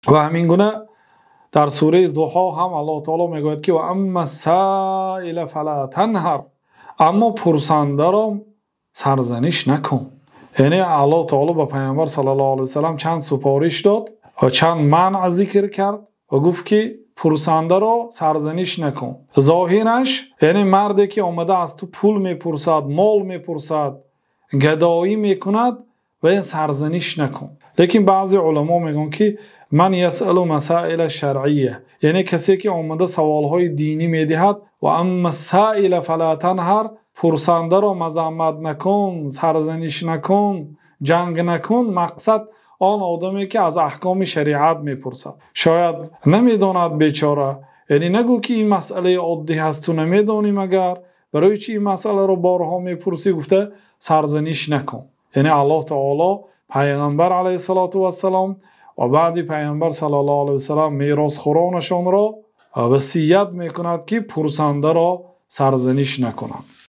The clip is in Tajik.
Ва ҳамин гуна дар сураи Зуҳо ҳам Аллоҳ таъоло мегӯяд, ки ва аммас-соила фала танҳар, аммо пурсандаро сарзаниш накун. Яъне Аллоҳ таъоло ба Паёмбар саллаллоҳу алайҳи васаллам чанд супориш дод ва чанд манъ зикр кард ва гуфт, ки пурсандаро сарзаниш накун. Зоҳираш яъне марде ки омада аз ту пул мепурсад, мол мепурсад, гадоӣ мекунад ва ин сарзаниш накун. Лекин баъзе уламо мегӯянд, ки ман ясъалу масоила шаръия, яъне касе ки омада саволҳои динӣ медиҳад, ва аммас-соила фала танҳар, пурсандаро мазаммат накун, сарзаниш накун, ҷанг накун. Мақсад он одаме ки аз аҳкоми шариат мепурсад. Шояд намедонад бечора. Яъне нагӯ ки ин масъала одӣ аст, ту намедонӣ, магар барои чӣ ин масъаларо борҳо мепурсӣ, гуфта сарзаниш накун. Яъне Аллоҳ таъоло Паёмбар алайҳиссалоту вассалом ва баъд Паёмбар саллаллоҳу алайҳи васаллам меросхӯронашонро васият мекунад, ки пурсандаро сарзаниш накунанд.